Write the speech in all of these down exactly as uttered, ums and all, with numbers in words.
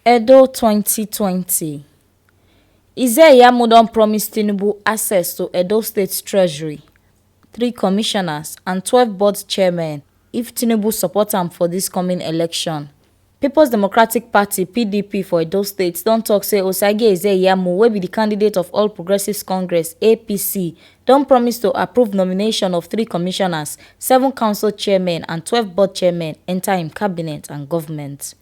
Edo twenty twenty. Ize Iyamu don promise Tinubu access to Edo State Treasury, three commissioners and twelve board chairmen if Tinubu support am for this coming election. People's Democratic Party, P D P, for Edo State don talk say Osagie Ize Iyamu, wey be the candidate of All Progressives Congress, A P C, don promise to approve nomination of three commissioners, seven council chairmen and twelve board chairmen enter im cabinet and government.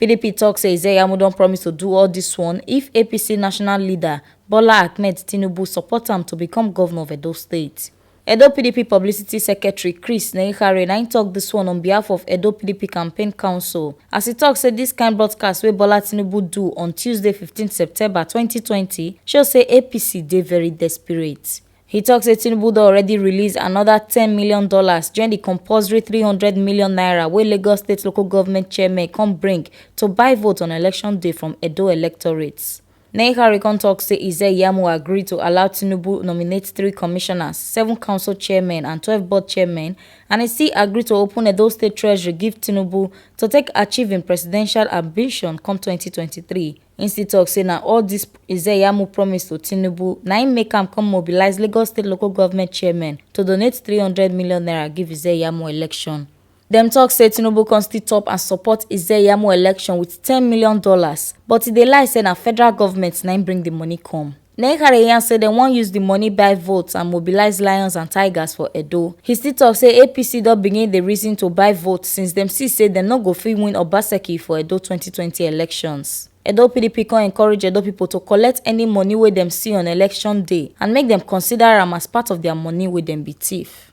P D P talk say Ize Iyamu don promise to do all this one if A P C national leader Bola Ahmed Tinubu support am to become governor of Edo State. Edo P D P publicity secretary Chris Neikhare na im talk this one on behalf of Edo P D P campaign council, as he talk say this kind broadcast wey Bola Tinubu do on Tuesday, fifteen September twenty twenty, show say A P C dey very desperate. He talk say Tinubu don already release another ten million dollars join the compulsory three hundred million naira wey Lagos State local government chairman come bring to buy vote on election day from Edo electorates. Neikhare come talk say Ize Iyamu agree to allow Tinubu nominate three commissioners, seven council chairmen and twelve board chairmen, and he still agree to open Edo State Treasury give Tinubu to take achieve im presidential ambition come twenty twenty-three. He still talk say na all this Ize Iyamu promise to Tinubu na im make am come mobilize Lagos State local government chairmen to donate three hundred million naira give Ize Iyamu election. Dem talk say Tinubu come still top and support Ize Iyamu election with ten million dollars, but e dey lie say na federal government na im bring the money come. Neikhare yarn say dem wan use the money buy votes and mobilize lions and tigers for Edo. He still talk say A P C don begin dey reason to buy votes since dem see say dem no go fit win Obaseki for Edo twenty twenty elections. Edo P D P come encourage Edo people to collect any money wey dem see on election day and make dem consider am as part of their money wey dem be thief.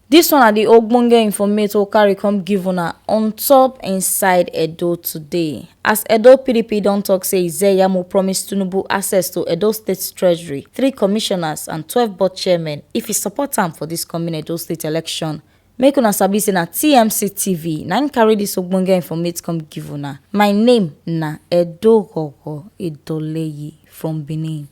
This one na the ogbonge informate wey carry come give una on top inside Edo today. As Edo P D P don talk say Ize Iyamu promise Tinubu access to Edo State Treasury, three commissioners and twelve board chairmen if he support am for this coming Edo State election. Make una sabi say na T M C T V na im carry this ogbonge informate come give una. My name na Edo Gogo Idoleyi from Benin.